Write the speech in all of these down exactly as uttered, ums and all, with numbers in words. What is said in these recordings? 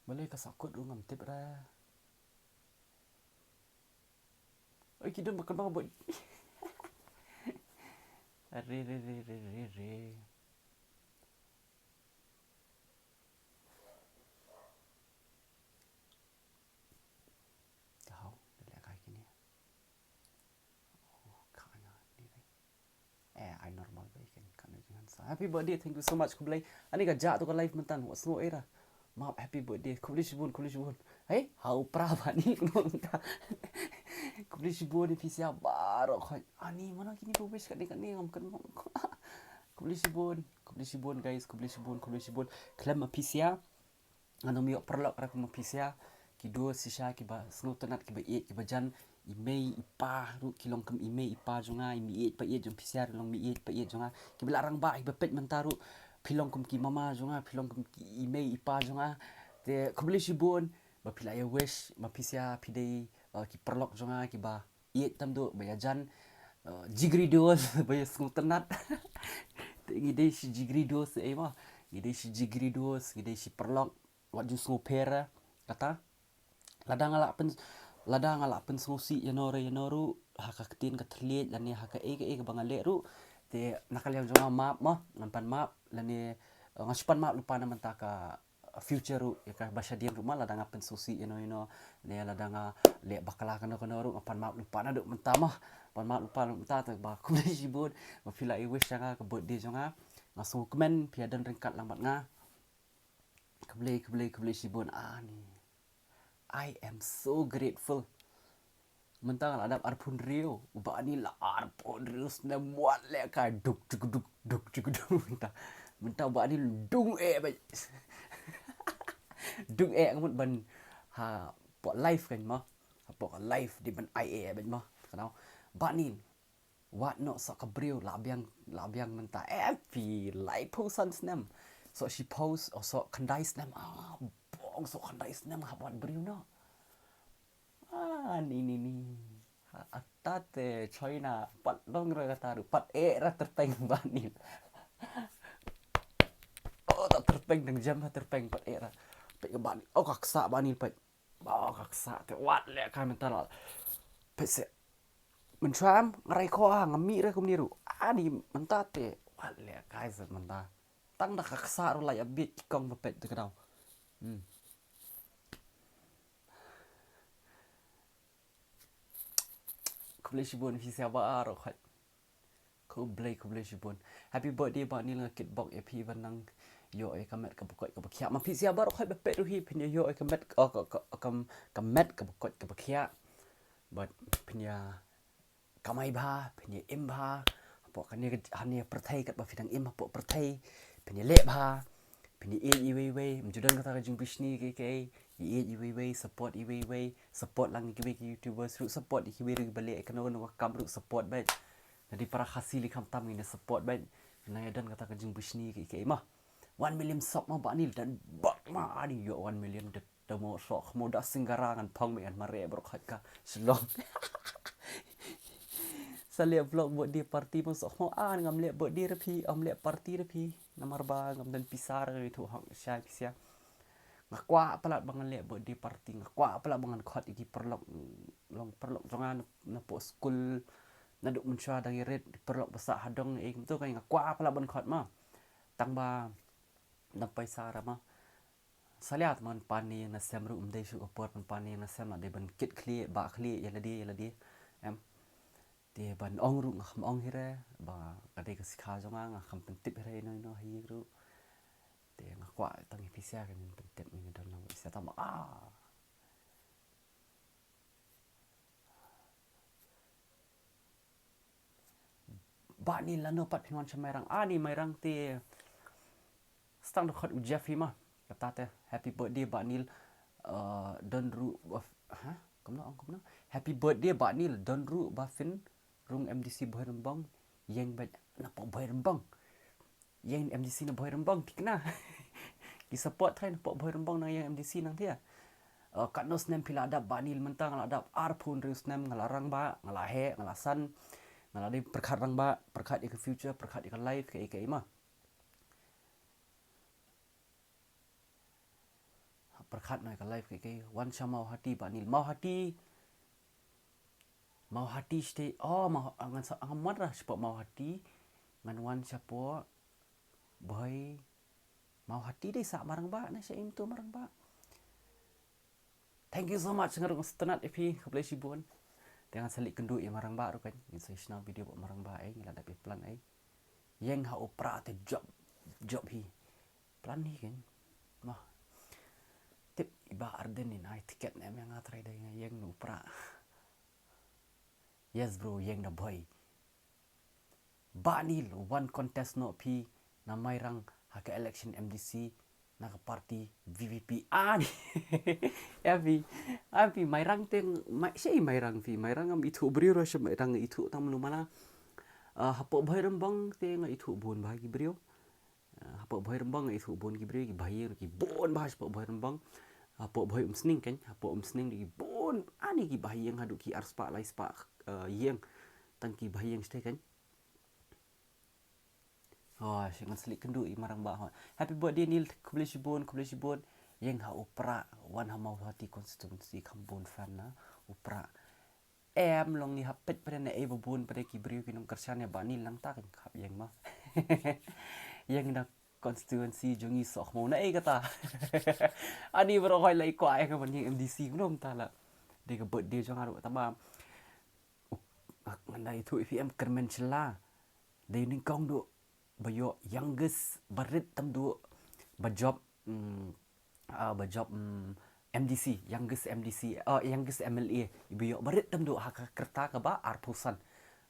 Balei ka sahkut ruh ngam tip re. Oi, ki don ba kynmaw ba. Re, re, re, re, re, re. Te hau, da leh kai kine. Oh, ka nga ni re. Eh, ai normal ba ikin ka ni jingan sa. Happy birthday, thank you so much, khublei. Ani ka ja tu ka live myntan, wat sngew era. Map, happy birthday, khublei shibun, khublei shibun. Hei, hau pra ba ni kno mynta. Khublei shibun, ni phi sia baroh khoi. Ani, mana kini ba wish kat ni kat ni ngam kan. Khublei shibun, khublei shibun, guys, khublei shibun, khublei shibun. Khlem ma phi sia. Ngan ym ïoh paralok ra kum ma phi sia, ki duh shisha kiba sngewtynnat, kiba ïeit, kiba jan, i mei i pa ruh ki long kum i mei i pa jong nga, i mei ïeit pa ïeit jong phi sia ruh long mei ïeit pa ïeit jong nga, kiba la rangbah kiba peit mynta ruh, phi long kum ki mama jong nga, phi long kum ki i mei i pa jong nga. Te khublei shibun ba phi la ïa wish ma phi sia, phi dei, uh, ki paralok jong nga kiba ïeit tam duh, ba ïa jan, uh, jingri dos, ba ïa sngewtynnat. Te ngi dei shi jingri dos, eh, ma. Ngi dei shi jingri dos, ngi dei shi paralok, wat ju sngewpher, eh, kata. Lada nga la pyn, lada nga la pynsngewsih ïano re ïano ruh, ha ka ktien ka thylliej, lane ha kaei kaei kaba nga leh ruh. Te na ka liang jong nga map, ma, ngan pan map, lane, eh, nga shu pan map lypa na mynta ka future ruh, ïa kaba shadien ruh ma, lada nga pynsngewsih ïano ïano, ne lada nga leh bakla kano kano ruh, nga pan map lypa naduh mynta ma, pan map lypa naduh mynta, te ba khublei shibun ba phi la ïa wish ïa nga ka birthday jong nga, nga sngewkmen phi ïa don ryngkat lang bad nga. Khublei, khublei, khublei shibun, ani. I am so grateful. Mynta nga la dap arphew hynriew, u Bah Anil la arphew hynriew snem, wat lehkai, duk, duk, duk, duk, duk, duk, mynta. Mynta u Bah Anil dung eh beit. Dung eh, nga mut ban, hapoh live kan ma. Hapoh live dei ban ai eh beit ma. Kynmaw. Bah Anil. Wat noh soh ka briew, la biang, la biang mynta. Eh, phi laiphew san snem. Soh shiphew, oh, soh khyndai snem. Ah, bong soh khyndai snem hap wad briew noh. Ah, ni, ni, ni. Ha, ata te China, pat long ra kata ruh, pat eh ra tyrpeng Bah Anil. Oh, ta tyrpeng dang jem ha tyrpeng pat eh ra. Peit ka Bah Anil, oh, ka ksa Bah Anil peit. Ba ka ksa te wat lehkai mynta la. Peit se. Mynshuwa em nga rai khoh ha nga mih re kumne ruh. Ani mynta te wat lehkai se mynta. Tang da ka ksa ruh la ïa bieit ki kong ba peit te ka daw. Hmm. Khublei shibun phi sia baroh khoit. Khublei, khublei shibun. Happy birthday Bah Anil, nga kitbok ïa phi ban nang ïoh ïa ka met kaba koit kaba khiah. Ma phi sia baroh khoit ba peit ruh hi phin ïa ïoh ïa ka met, oh, ka, ka, ka, ka met kaba koit kaba khiah. Bad phin ïa kamai bha, phin ïa im bha. Hapoh kane ka, hane pyrthei katba phi dang im hapoh pyrthei. Phin ïa leh bha. Phin ïa ïeit iwei iwei, ym ju don kata ka jingbishni kiei kiei, ïa ïeit iwei iwei, support iwei iwei, support lang ïa kiwei ki YouTubers ruh, support ïa kiwei ruh kiba leh kano kano ka kam ruh support beit. Lada para Khasi lei khamtam ngin ïa support beit. Nang ïa don kata ka jingbishni kiei kiei ma. One million sub ma Bah Anil, dang bok ma, ani ïoh one million da, da mo soh khmo da Singara ngan phong beit ngan mareh baroh khoit ka Shillong. Sa leh vlog birthday party mo soh khmo, ah, ngam leh birthday re phi, ngam leh party re phi. Namar ba ngam don pisa re, ngi thuh hok shai pisa. Nga kwah palat ba ngan leh birthday party, nga kwah palat ba ngan khot ïa ki paralok, long paralok jong nga na, napoh skul, naduh mynshuwa dang ïarit, paralok ba sah ha dong, eh, kumto ka nga kwah palat ban khot ma. Tang ba dang pisa re ma. Salia te man pan ïa na sem ruh ym dei shuh ka por pan pan ïa na sem, la dei ban kit khlieh, bah khlieh ïa lade ïa lade. Em. Te ban ong ruh nga kham ong hi re, ba ka dei ka sikha jong nga, nga kham pyntip hi re ino ino hi ruh. Te nga kwah tang ïa pisa ka ngin pyntip, ngin don lang pisa tam, ah. Bah Anil lano pat phin wan sha Mairang? Ani Mairang te stang da khot u Jeff hi ma. Kata te happy birthday Bah Anil, uh, don ruh ba, ha? Kumno ong kumno? Happy birthday Bah Anil, don ruh ba phin rung MDC Bhoirymbong, ïeng beit napoh Bhoirymbong. Ïeng MDC na Bhoirymbong, thikna. Ki support trai napoh Bhoirymbong nang ïeng MDC nang thia. Uh, katno snem phi la dap Bah Anil? Mynta nga la dap arphew hynriew snem, nga la rangbah, nga la heh, nga la san, nga la dei pyrkhat rangbah, pyrkhat ïa ka future, pyrkhat ïa ka life, kaei kaei ma. Pyrkhat noh ïa ka live kei kei. Wan sha Mawhati Bah Nil. Mawhati. Mawhati state. Oh, Maw, ngan sa, ngan wan ra shapoh Mawhati. Ngan wan shapoh Bhoi. Mawhati dei sah Marangbah ne sha im tu Marangbah. Thank you so much, nga ruh nga sngewtynnat ïa phi, khublei shibun. Te ngan sa leit kynduh ïa Marangbah ruh kan. Ngin sa ïa shna video bad Marangbah ei, ngi la dep ïa plan ei. Ïeng ha u Prah te jop, jop hi. Plan hi kan. Mah. Tip i Bah Ardent in ai tiket ne em ïa nga trai dei nga ïeng na u Prah. Yes bro, ïeng na Bhoi. Bah Nil, wan contest noh phi na Mairang ha ka election M D C na ka party V P P. Ah, ïa phi, ah, phi Mairang te, mai, shi Mairang phi, Mairang ngam ithuh briew ruh sha Mairang, ithuh tang mlu mana. Ah, hapoh Bhoi Rembang te nga ithuh bun bha ki briew. Ah, hapoh Bhoi Rembang nga ithuh bun ki briew, ki bahaïing ki bun bha shapoh Bhoi Rembang. Hapoh Bhoi Umsning kan, hapoh Umsning ki bun, ani ki bahaïing haduh ki arspah laispah, ah, ïing. Tang ki bahaïing shatei kan. Oh, shi ngan sa leit kynduh ïa Marangbah hoi. Happy birthday Nil, khublei shibun, khublei shibun. Ïeng ha u Prah, wan ha Mawhati constituency kham bun fan na u Prah. Em long ngi hap peit pat na ei ba bun pat ki briew ki nongkyrshan ïa Bah Nil nangta kan khap ïeng ma. Ïeng na constituency jong ngi Sohkhmaw na ei kata. Ani baroh hoi la i kwah ïa ka ban ïeng M D C kumno mynta la. Dei ka birthday jong nga ruh tama. Ngan da ithuh ïa phi em, Kyrmen Shylla. Dei nyngkong duh ba ïoh youngest barit tam duh ba jop, mm, ah, ba jop, mm, M D C, youngest M D C, oh, youngest M L A, ba ïoh barit tam duh ha ka rta kaba arphew san.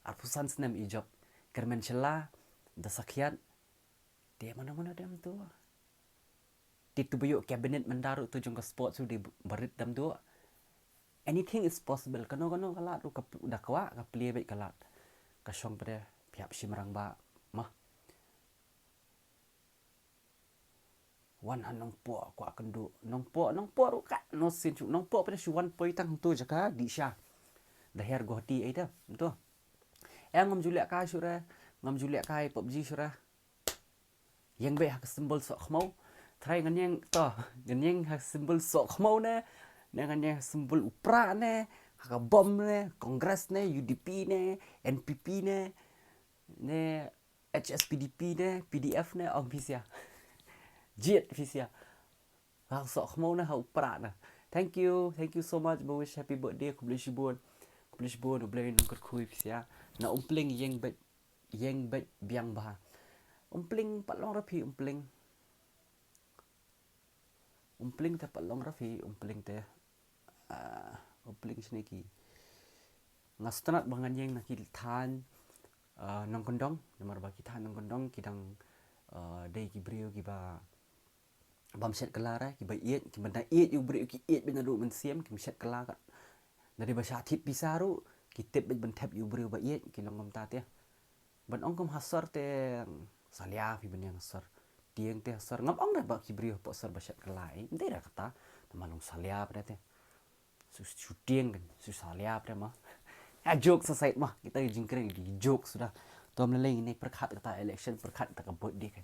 Arphew san snem i jop. Kyrmen Shylla, da sakhiat, te mano mano dem tu. Te tu ba ïoh cabinet mynta ruh tu jong ka sports ruh dei barit tam duh. Anything is possible. Kano kano ka lad ruh ka p-, da kwah ka plie beit ka lad. Ka shong pat de phi hap shim rangbah. Mah. Wan ha Nongpoh kwah kynduh. Nongpoh, Nongpoh ruh ka no sin shu. Nongpoh pat de shu wan poi tang tu jaka dih sha. Da her Guwahati ai da. Tu. Eh, ngam ju leh kai shu re. Ngam ju leh kai PUBG shu re. Ïeng beit ha ka symbol soh khmaw. Trai ngan ïeng to. Ngan ïeng ha symbol soh khmaw ne. Ne ngan ïeng ha symbol u prah ne. Ha ka bom ne. Congress ne. U D P ne. N P P ne. Ne H S P D P ne. P D F ne. Ong phi sia. Jied phi sia. Ha soh khmaw ne, ha u prah ne. Thank you. Thank you so much. Ba wish happy birthday. Khublei shibun. Khublei shibun. U Blei un kyrkhu ïa phi sia. Na Umpling ïeng beit. Ïeng beit biang bha. Umpling pat long ra phi Umpling. Umpling te pat long ra phi Umpling te. Ah, Umpling shane ki. Nga sngewtynnat ba ngan ïeng na ki thaiñ, ah, nongkyndong. Namar ba ki thaiñ nongkyndong ki dang, ah, dei ki briew kiba bym shet kylla re, kiba ïeit, kiba da ïeit ïa u briew, ki ïeit beit naduh mynsiem, kim shet kylla ka. Da dei ba shah thied pisa ruh, ki tip beit ban thep ïa u briew ba ïeit, ki long kumta te. Ban ong kum ha sor te, salia phi ban ïeng ha sor. Tieng te ha sor, ngam ong re ba ki briew hapoh sor ba shet kylla, eh, ym dei re kata, namar long salia pat de te. Shu, shu tieng kan, shu salia pat de ma. Ha joke sa sait ma, kita ki jingkren ki joke suda. To ym lei lei ngin pyrkhat kata election, pyrkhat kata ka birthday kan.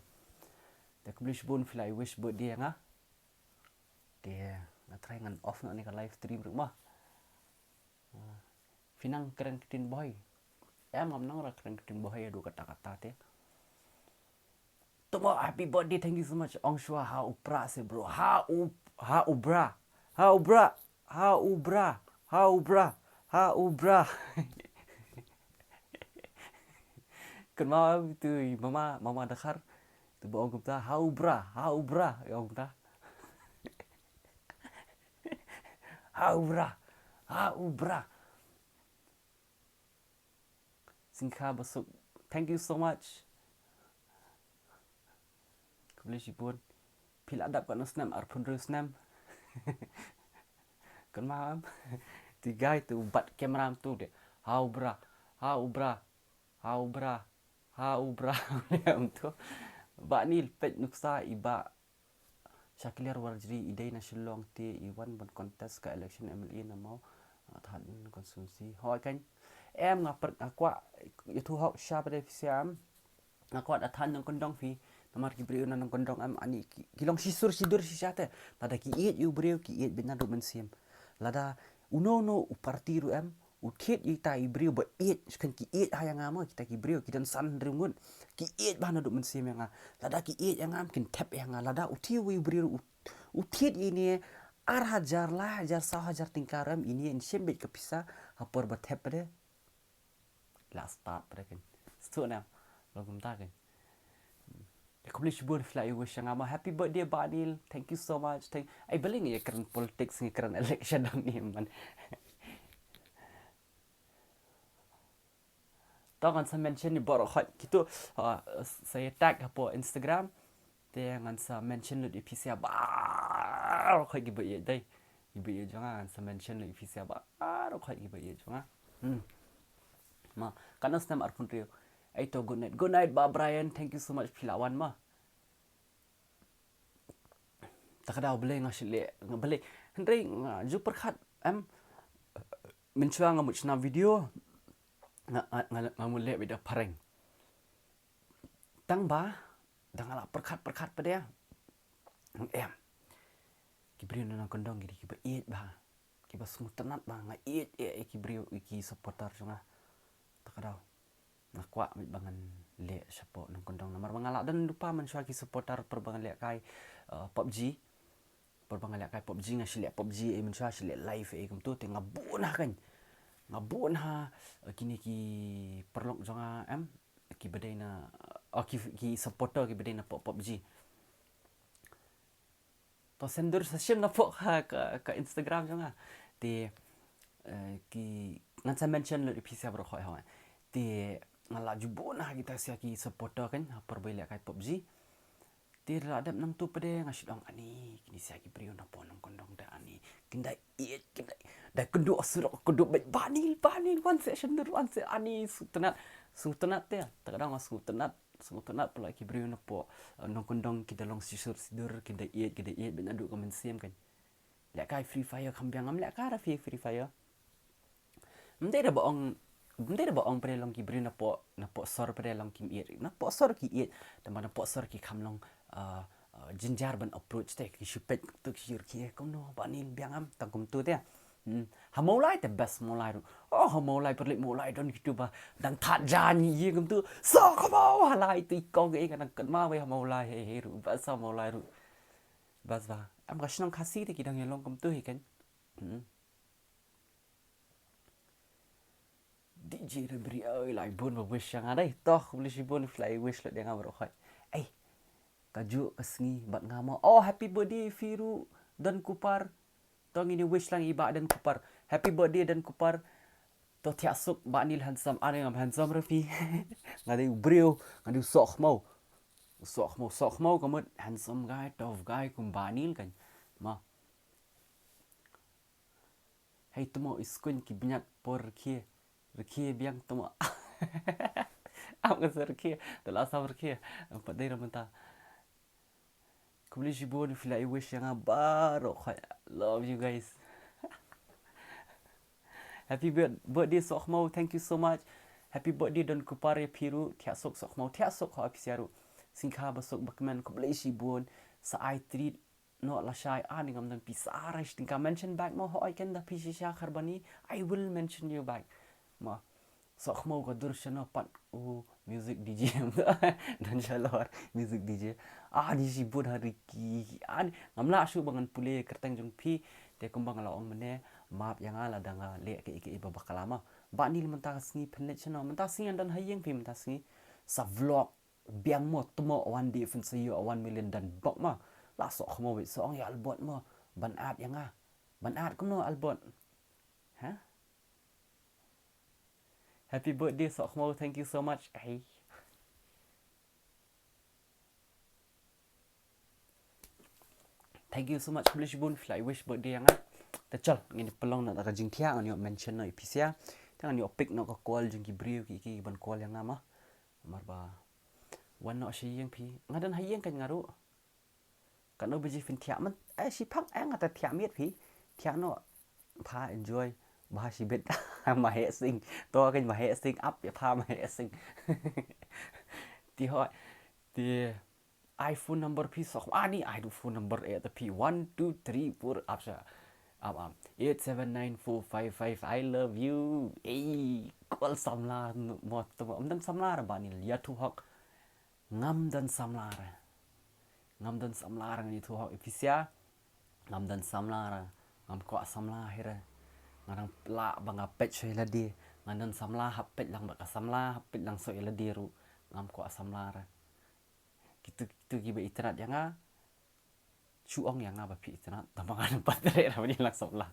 Te khublei shibun phi la wish birthday ïa nga. Te nga try ngan off noh ne ka live stream ruh ma. Ah, phi nang kren ktien Bhoi. Em ngam nang ra kren ktien Bhoi haduh katta katta te. Tomo, happy birthday, thank you so much. Ong shuwa ha u prah se bro. Ha u, ha u bra. Ha u bra. Ha u bra. Ha u bra. Ha u bra. Kynmaw tu mama, mama Dkhar. Tu ba ong kumta, ha u bra, ha u bra, ong kumta. Ha u bra, ha u bra. Singkha Basuk, thank you so much. Khublei shibun. Phi la dap katno snem, arphew hynriew snem. Kynmaw em. Ti guy tu bat camera tu de. Ha u bra, ha u bra, ha u bra, ha u bra. Em tu. Bah Nil peit nuksa i Bah Shakliar Warjri, i dei na Shillong te i wan ban contest ka election M L A na Maw, ah, Thain constituency. Hoi kan. Em nga per, nga kwah ïathuh hok sha pat de phi sia em. Nga kwah da than nongkyndong phi. Namar ki briew na nongkyndong em, ani ki, ki long shisur shidur shisha te. Lada ki ïeit ïa u briew, ki ïeit beit naduh mynsiem. Lada uno uno u party ruh em, u thied ïa ita i briew ba ïeit, shuh kan ki ïeit ha ïa nga mo, kita ki briew, ki don san hynriew ngut. Ki ïeit bha naduh mynsiem ïa nga. Lada ki ïeit ïa nga em, kin thep ïa nga. Lada u thied ïa u briew, u, u thied ïa ine ar hajar, lai hajar, saw hajar tyngka ruh em, ine in shim beit ka pisa, ha por ba thep pat de. La start pat de kan. Stu na, lo kumta kan. Khublei shibun phi la ïa wish ïa nga mo, happy birthday Bah Neil. Thank you so much. Thank, ai balei ngi ïa kren politics, ngi kren election dang ni man. To ngan sa mention ïa baroh khoit kito, ah, sa ïa tag hapoh Instagram. Te ngan sa mention lut ïa phi sha baroh khoit kiba ïeit dei. Kiba ïeit jong nga ngan sa mention lut ïa phi sha baroh khoit kiba ïeit jong nga. Hmm. Ma, katno snem arphew hynriew. Ai to, good night. Good night Bah Brian. Thank you so much phi la wan ma. Ta ka daw balei nga shu leh, nga balei. Hynrei nga ju pyrkhat em, mynshuwa nga mut shna video, nga, nga, nga, nga mut leh video phareng. Tang ba, da nga la pyrkhat, pyrkhat pat de. Em. Ki briew na nongkyndong ki dei kiba ïeit bha. Kiba sngewtynnat bha, nga ïeit, ïeit, ïeit ki briew, ïeit ki supporter jong nga. Ta ka daw. Nga kwah beit ba ngan leh shapoh nongkyndong namar ba nga la don lypa mynshuwa ki supporter por ba ngan lehkai, eh, PUBG. Por ba ngan lehkai PUBG nga shu leh PUBG, eh, mynshuwa shu leh live, eh, kumto te nga bun ha kan. Nga bun ha, eh, kine ki paralok jong nga em, kiba dei na, oh, ki, ki supporter kiba dei na pop-, PUBG. To send dur sa shim na pok ha ka, ka Instagram jong nga. Te, eh, ki, ngan sa mention lut ïa phi sha baroh khoit ha. Te, nga la ju bun ha kita sha ki supporter kan, ha por ba ïalehkai PUBG. Te la dep nangtu pat de nga shu ong ani, kine sha ki briew na pok nongkyndong da ani. Kin da ïeit, kin da, da kynduh surok, kynduh beit Bah Neil, Bah Neil, wan seh shim dur, wan seh ani, sngewtynnat, sngewtynnat te, ta ka daw nga sngewtynnat. Sngewtynnat phi la ki briew na pok, eh, nongkyndong ki da long shisur shidur, ki da ïeit, ki da ïeit beit naduh ka mynsiem kan. Lehkai Free Fire kham biang, ngam lehkai da Free, Free Fire. Ym dei da ba ong, ym dei da ba ong pat de long ki briew na pok, na pok sor pat de long kim ïeit. Na pok sor ki ïeit, tangba na pok sor ki kham long, eh, eh, jynjar ban approach te, ki shu peit tu ki shu rkhie, kumno Bah Neil biang em, tang kumtu te. Hmm. Ha Mawlai te best Mawlai ruh. Oh, ha Mawlai pyrlek Mawlai don kitu ba dang thad jan ïa kumtu. Soh ka Mawlai tu i kong ka ïa ka dang kynmaw wei ha Mawlai he he ruh. Best ha Mawlai ruh. Best ba. Em ka shnong Khasi te ki dang ïa long kumtu hi kan. Hmm. D J Rebri oi, lai bun ba wish ïa nga dei. Toh, khublei shibun phi la wish lut ïa nga baroh khoit. Ei. Ka juh ka sngi bad nga mo. Oh, happy birthday phi ruh Don Kupar. To ngin ïa wish lang ïa i Bah Don Kupar. Happy birthday Don Kupar. To thiah suk Bah Neil handsome. Ani ngam handsome re phi. Nga dei u briew, nga dei u soh khmaw. U soh khmaw, soh khmaw ka mut handsome guy, tough guy kum Bah Neil kan. Ma. Hei tmo i skuin ki bniat por rkhie. Rkhie biang tmo. Am nga sa rkhie. Te la sam rkhie. Am pat dei ra mynta. Khublei shibun phi la ïa wish ïa nga baroh khoit. Love you guys. Happy bir-, birthday Soh Khmaw. Thank you so much. Happy birthday Don Kupar ïa phi ruh. Thiah suk Soh Khmaw. Thiah suk ha phi sha ruh. Sngewkha ba suk ba kmen. Khublei shibun. Sa ai treat. Noh lashai ani ngam don pisa re shi tyngka, mention back mo, hooid kan da phi shisha Kharbani, I will mention you back. Mo. Soh Khmaw ka dur shano pat u music D J. Don Shalor music D J. Ani shibun ha Ricky. Ani ngam lah shuh ba ngan pule kyrteng jong phi. Te kumba nga la ong mynne, map ïa nga lada nga leh kaei kaei ba bakla mo. Bah Neil mynta ka sngi phin leit shano, mynta sngi ngan don ha ïing phi mynta sngi. Sa vlog biang mo, tmo one day phin sa ïoh one million dang bok mo. La Soh Khmaw beit sa ong ïa Albert mo ban add ïa nga. Ban add kumno Albert? Ha? Happy birthday Soh Khmaw, thank you so much. Ai. Thank you so much, khublei shibun phi la ïa wish birthday ïa nga. Te chal ngin ïa pynlong noh da ka jingthiah, ngan ïoh mention noh ïa phi sha. Te ngan ïoh pick noh ka call jong ki briew ki ki ban call ïa nga mo. Namar ba wan noh sha ïing phi. Nga don ha ïing kan nga ruh. Katno baje phin thiah man? Eh, shiphang eh nga ta thiah miet phi. Thiah noh. Pha enjoy. Bha shibit. Ma heh sing. To kan ma heh sing. Ap ïa pha ma heh sing. Te hooid. Te Ai phone number phi sok. Ani ai du phone number eh ta phi. One, two, three, four. Ap sha. Ap, ap. Eight seven nine four five five. I love you. Ei, call samla mo to. Ngam don samla ra Bah Nil. Ïathuh hok. Ngam don samla ra. Ngam don samla ra ngan ïathuh hok ïa phi sha. Ngam don samla ra. Ngam kwah samla hi ra. Nga dang lah ba nga peit sha ïa lade. Ngan don samla hap peit lang bad ka samla, hap peit lang sha ïa lade ruh. Ngam kwah samla ra. Kitu, kitu kiba itynnad ïa nga. Shu ong ïa nga ba phi itynnad. Tang ba ngan pat treh ra ban ïalang samla.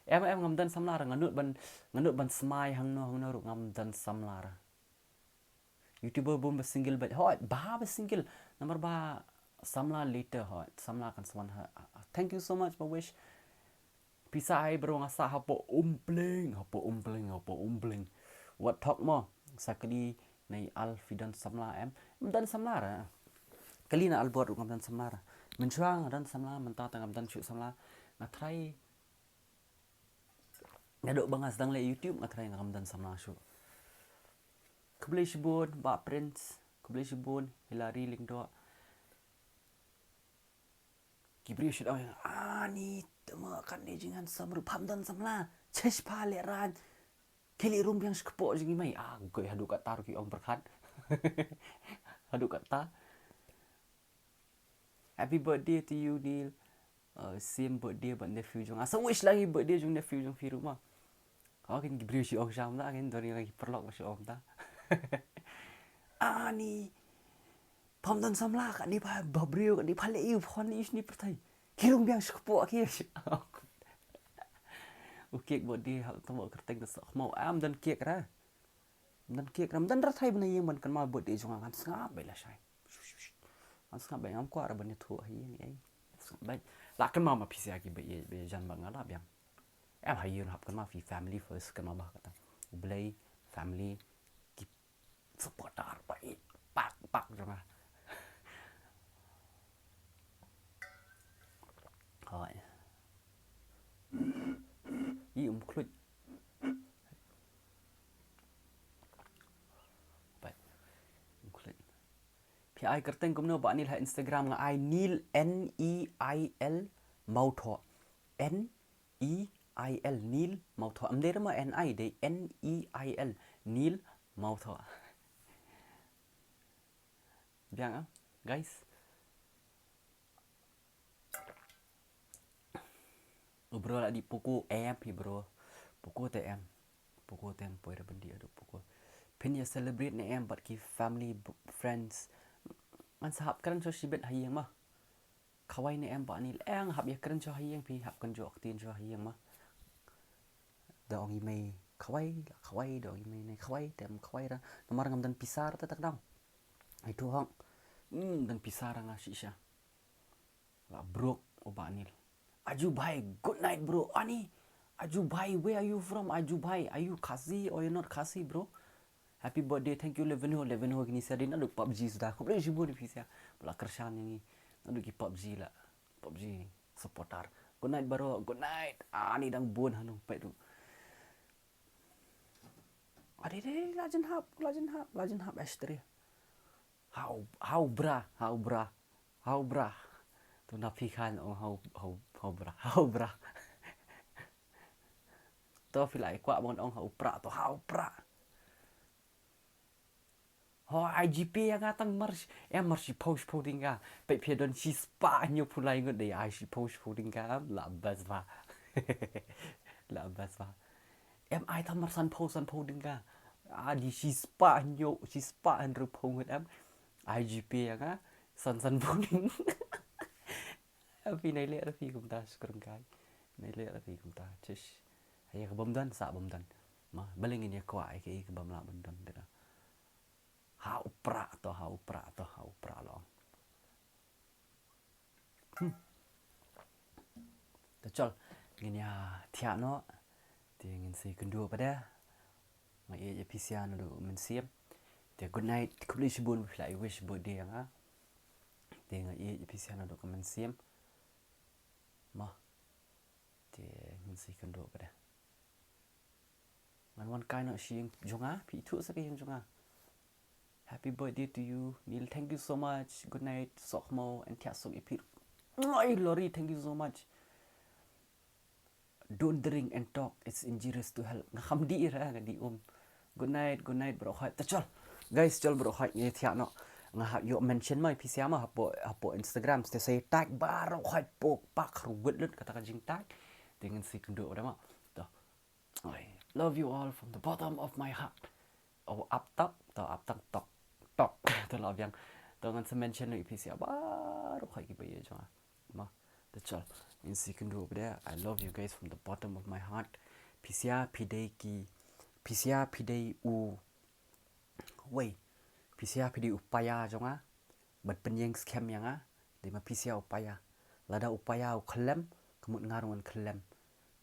Em, em, ngam don samla ra, nga nud ban, nga nud ban smai hangno hangno ruh, ngam don samla ra. YouTuber bun ba single bad hot, ba, ba single. Namar ba samla later hot, samla kan sa wan ha. Thank you so much, ba wish. Pisa ai bro, nga sah hapoh Umpling, hapoh Umpling, hapoh Umpling. Wat thok mo, sa kali na i Al phi don samla em. Em don samla ra. Kali na Al Bor ruh ngam don samla ra. Mynshuwa nga don samla, mynta te ngam don shuh samla. Nga try. Naduh ba nga sdang leh YouTube, nga try ngam don samla shuh. Khublei shibun, Bah Prince. Khublei shibun, Hillary Lyngdoh. Ki briew shu ong, ani, tama katne jinghandsome ruh pham don samla. Chesh pha leh ran. Ki leh rung biang shi kpoh jong ngi mai. Ah, goi haduh katta ruh ki ong pyrkhat. Haduh katta. Happy birthday to you, Neil. Uh, same birthday bad nephew jong nga. Sa wish lang i birthday jong nephew jong phi ruh ma. Ka kin ki briew shi ong sham da, kin don ki paralok shi ong da. Ani. Pham don samla, katne pha, ba briew, katne pha leh ïa u phone ïa u shini pyrthei. Ki rung biang shi kpoh ki. U cake birthday, ha, tang ba kyrteng da sok khmaw. Am don cake ra. Don cake ra, don ra thai bna ïing ban kynmaw birthday jong nga, ngan sngap beit lashai. Ngan sngap beit, ngam kwah ra ban ïathuh ha ïing ei. Sngap beit. La kynmaw ma phi sha ki ba ïeit, ba ïeit jan ba nga la biang. Em ha ïing hap kynmaw phi family first, kynmaw ba kata. U Blei, family, ki supporter ba ïeit. Pak, pak jong nga. Hoi. I um khluit. Bad. Um khluit. Phi ai kyrteng kumno Bah Neil ha Instagram? Nga ai Neil, N E I L Mawthoh. N E I L, Neil Mawthoh. Am dei ma N I, dei N E I L, Neil Mawthoh. Biang ah, guys. U bro la dih Poco em hi bro. Poco te em. Poco te em, poi ra byndi haduh Poco. Phin ïa celebrate ne em bad ki family, b-, friends? Ngan sa hap kren shuh shibit ha ïing ma. Khawai ne em Bah Neil? Eng, hap ïa kren shuh ha ïing phi, hap kynjoh ktien shuh ha ïing ma. Da ong i mei khawai, la khawai, da ong i mei ne khawai, te em khawai ra. Namar ngam don pisa ra te tak dang. Ai tu hok. Hmm, don pisa ra nga shisha. La brok u Bah Neil. Aju bhai, good night bro. Ani, Aju bhai, where are you from? Aju bhai, are you Khasi or you're not Khasi, bro? Happy birthday, thank you, Levino. Levino kini sa dei naduh PUBG suda. Khublei shibun phi sa. Ba la kyrshan ïa ngi naduh ki PUBG la. PUBG supporter. Good night bro, good night. Ani dang bun hanu peit tu. Ade de, lajen hap, lajen hap, lajen hap Astria. Hau, hau bra, hau bra, hau bra. Tu na phi khan ong hau, hau, hau bra, hau bra. To phi lai kwah ban ong hau pra, to hau pra. Ho I G P ïa nga tang mar, em mar shiphew shiphew tyngka. Peit phi don shispah hynñiewphew lai ngut dei ai shiphew shiphew tyngka, la best ba. La best ba. Em ai tang mar sanphew sanphew tyngka. A di shispah hynñiew, shispah hynriewphew ngut em. I G P ïa nga san sanphew tyngka. Em phi nai leh ra phi kumta shkrum kai. Nai leh ra phi kumta. Chish. Ïa ka bym don sa bym don. Ma, balei ngin ïa kwah ïa ka, ïa ka bym lah ban don te da. Ha u pra to, ha u pra to, ha u pra long. Hmm. Te chol, ngin ïa thiah noh. Te ngin sa ïakynduh pat de. Nga ïeit ïa phi sha naduh mynsiem. Te good night, khublei shibun ba phi la wish birthday ïa nga. Te nga ïeit ïa phi sha naduh ka mynsiem. Mo. Te ngin sa ïakynduh pat de. Ngan wan kai noh sha ïing jong nga, phi ithuh sa ka ïing jong nga. Hap, Happy birthday to you, Neil. Thank you so much. Good night. Sok mo and thiah sok ipir. Oi, Lori, thank you so much. Don't drink and talk, it's injurious to health. Nga kham dih ra, nga dih um. Good night, good night, bro. Hai, ta chal. Guys, chal, bro. Hai, ngi thiah no. Nga hap ïoh mention mai phi sia ma hapoh, hapoh Instagram. Te sa tag baroh hai pok pak ruwet lut kata ka jingtag. Te ngan sa ïakynduh da ma. To. Oi, love you all from the bottom of my heart. Oh, up talk, to up talk, talk, talk. To la biang. To ngan sa mention lut ïa phi sia baroh hai ki ba ïa jong nga. Ma, ta chal. Ngan sa ïakynduh bad ïa, I love you guys from the bottom of my heart. Phi sia phi dei ki, phi sia phi dei u, wei, phi sia phi dei u paya jong nga. Bad pynïeng skhem ïa nga. Dei ma phi sia u paya. Lada u paya u khyllem, ka mut nga ruh ngan khyllem.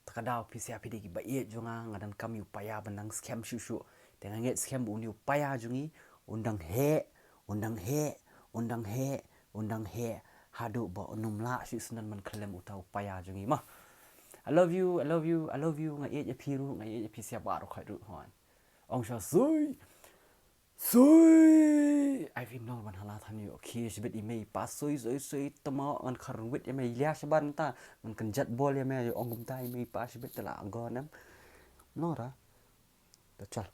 Ta ka daw phi sia phi dei ki ba ïeit jong nga, nga donkam ïa u paya ban nang skhem shuh shuh. Te nga ngeit skhem ba une u paya jong ngi un dang heh, un dang heh, un dang heh, un dang heh. Haduh ba un ym lah shuh shuh ban khyllem uta u paya jong ngi ma. I love you, I love you, I love you. Nga ïeit ïa phi ruh, nga ïeit ïa phi sia baroh hai ruh hon. Ong sha sui. Sui! Ai vim nong ban hala than ïoh khie shibit i mei i pa sui sui sui tama ngan kharwit ïa mei lia shabar mynta ngan kynjat bol ïa mei ïoh ong kumta i mei i pa shibit tala gonem. Nora. Ta chal.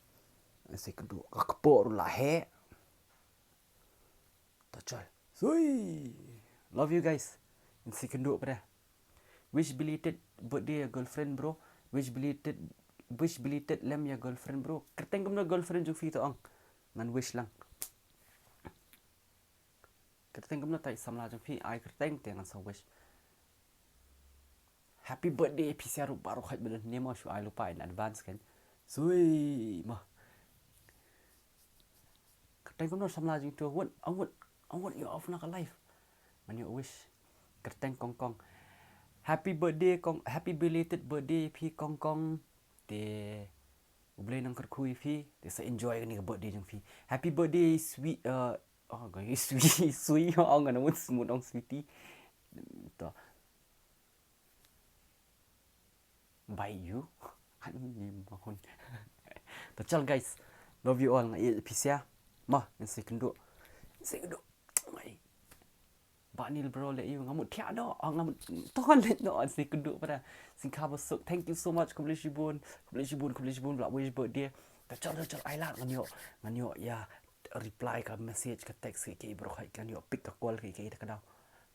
Ngan sa ïakynduh ka kpoh ruh la heh. Ta chal. Sui. Love you guys. Ngan sa ïakynduh pat. Wish belated birthday ïa girlfriend bro. Wish belated, wish belated lem ïa girlfriend bro. Kyrteng kumno girlfriend jong phi to ong. Ngan wish lang. Kyrteng kumno tai samla jong phi ai kyrteng te ngan sa wish. Happy birthday phi sia ruh baroh hai bad ne mo shu ai lypa in advance kan. Sui ma. Kyrteng kumno samla jong to won awon awon ïoh off na ka live. Ngan ïoh wish. Kyrteng Kong Kong. Happy birthday Kong, happy belated birthday phi Kong Kong. Te U Blei nang kyrkhu ïa phi. Te sa enjoy kane ka birthday jong phi. Happy birthday sweet, uh, oh, ga sweet, sweet, oh, ngan mut smut ong sweetie. To. Bye you. Ani mahun. To chal guys. Love you all. Nga ïeit phi sia. Ma, ngan sa ïakynduh. Ngan sa ïakynduh. Mai. Ba Neil bro leh ïa u nga mut thiah noh, ah, nga mut ton leh noh, ngan sa ïakynduh pat. Sngewbha ba suk. Thank you so much. Khublei shibun. Khublei shibun, khublei shibun ba la wish birthday. Ta chal, ta chal ai lad ngan ïoh, ngan ïoh ïa reply ka message ka text ki ki bro hai ngan ïoh pick ka call ki ki ta ka daw.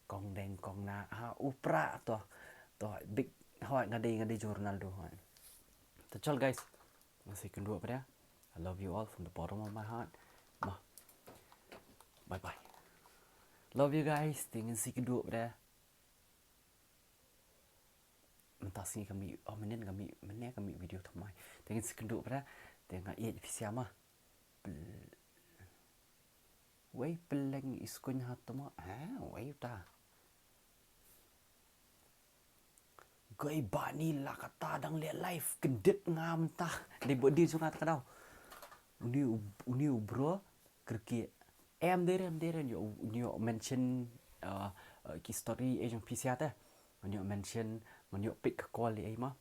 Kong deng kong na ha u pra to. To big hoi nga dei nga dei jong Ronaldo hoi. Ta chal guys. Ngan sa ïakynduh pat. I love you all from the bottom of my heart. Ma. Bye bye. Love you guys. Te ngan sa ïakynduh pat. Mynta sngi ka mih, oh mynnin ka mih, mynnin ka mih video thymmai. Te ngan sa ïakynduh pat. Te nga ïeit phi sia ma. Pl-, wei pylleng i skuñ ha tama. Ha, wei uta. Goi bani la kata dang leh live kyndit nga mynta. Dei body jong nga ta ka daw. Uni u, uni u bro kyrkieh. Em dei re, em dei re, uni u mention, uh, uh, ki story eh jong phi sia te. Uni u mention, uni u pick ka call ei ma.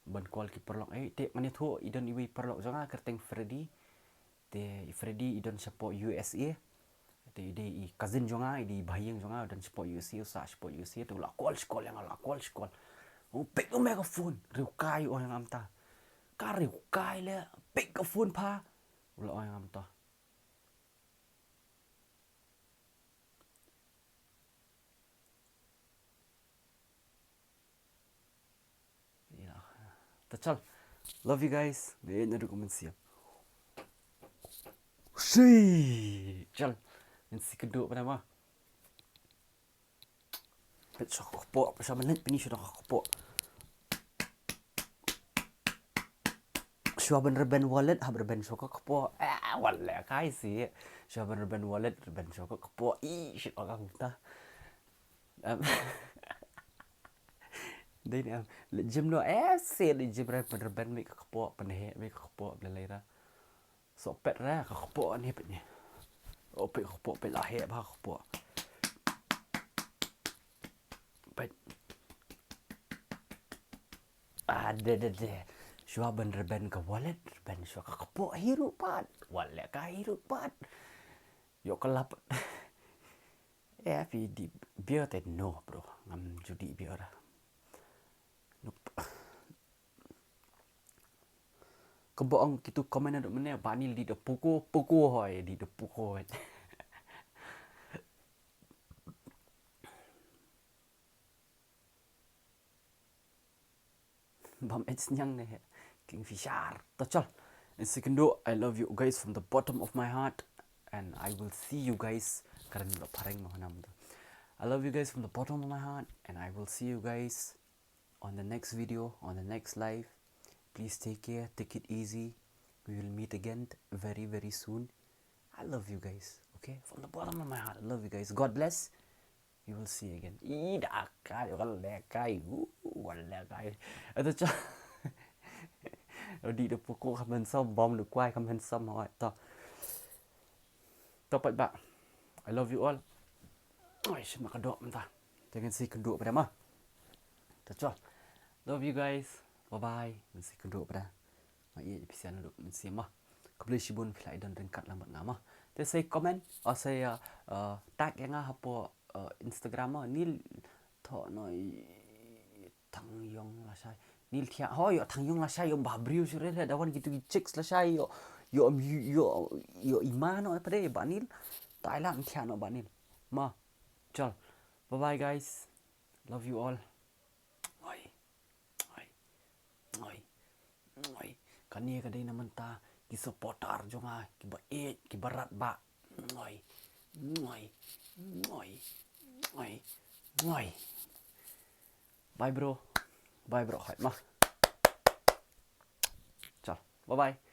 Ban call ki paralok ei te ngan ïathuh i don iwei paralok jong nga kyrteng Freddy. Te i Freddy i don shapoh U S A. Te i dei i cousin jong nga, i dei i bahaïing jong nga, i don shapoh U S A, u sah shapoh U S A, te u la call shi call ïa nga, u la call shi call. U pick u microphone, riewkai u ong ïa nga mynta. Ka riewkai leh, pick ka phone pha. U la ong ïa nga mynta. Ïa. Ta chal. Love you guys. Ngi na du comment sia. Shi. Chal. Ngan sa ïakynduh pat ma. Pet sha ka kpoh, pet sha minit pini sha ka kpoh. Shuwa ban rben wallet, hap rben sha ka kpoh. Ah, wallet kai si. Shuwa ban rben wallet, rben sha ka kpoh. Ih, shit, ka kumta. Em. Dei ne em. Le gym no, eh, se le gym re, pynrben me ka kpoh, pynheh me ka kpoh, le lei ra. So pet re, ka kpoh ne pet ne. O pet ka kpoh, pet la heh ba ka kpoh. Pet. Ah, de, de, de. Shuwa ban rben ka wallet, rben shuwa ka kpoh hi ruh pat. Wallet ka hi ruh pat. Ïoh ka lap. Eh, phi dih beer te? No, bro. Ngam ju dih beer. Nope. Kaba ong kitu comment naduh mynne, Bah Nil dih da puku, puku hoi, dih da puku hoi. Bam H Sniang ne he. Kingfisher. To chal. Ngan sa ïakynduh, I love you guys from the bottom of my heart. And I will see you guys. Karen lo pareng mo hanam to. I love you guys from the bottom of my heart. And I will see you guys on the next video, on the next live. Please take care, take it easy. We will meet again very, very soon. I love you guys, okay? From the bottom of my heart, I love you guys. God bless. We will see again. Ih, da kai, wal da kai. Uh, wal da kai. Ata cha. Odi da puku kam handsome, bom da kwai kam handsome, hoi. To. To pat ba. I love you all. Oi, shim ka dok mynta. Te ngan sa ïakynduh pat ma. To chal. Love you guys. Bye bye. Ngan sa ïakynduh pat. Ma ïa pisa na duk mynta ma. Khublei shibun phi la ïa don ryngkat lang bad nga ma. Te sa comment, o sa, uh, uh, tag ïa nga hapoh, uh, Instagram ma. Nil thoh no i Thang Yong lashai. Nil thiah ho ïoh Thang Yong lashai ïoh ba briew shuh re da wan kitu ki chicks lashai ïoh ïoh ïoh ïoh i ma no pat de Bah Nil. Tai la thiah no Bah Nil. Ma. Chal. Bye bye guys. Love you all. Oi. Oi. Oi. Oi. Kane ka dei na mynta ki supporter jong nga kiba ïeit kiba rat ba. Oi. Oi. Oi. Oi. Oi. Bye bro. Bye bro. Hai ma. Chal. Bye bye.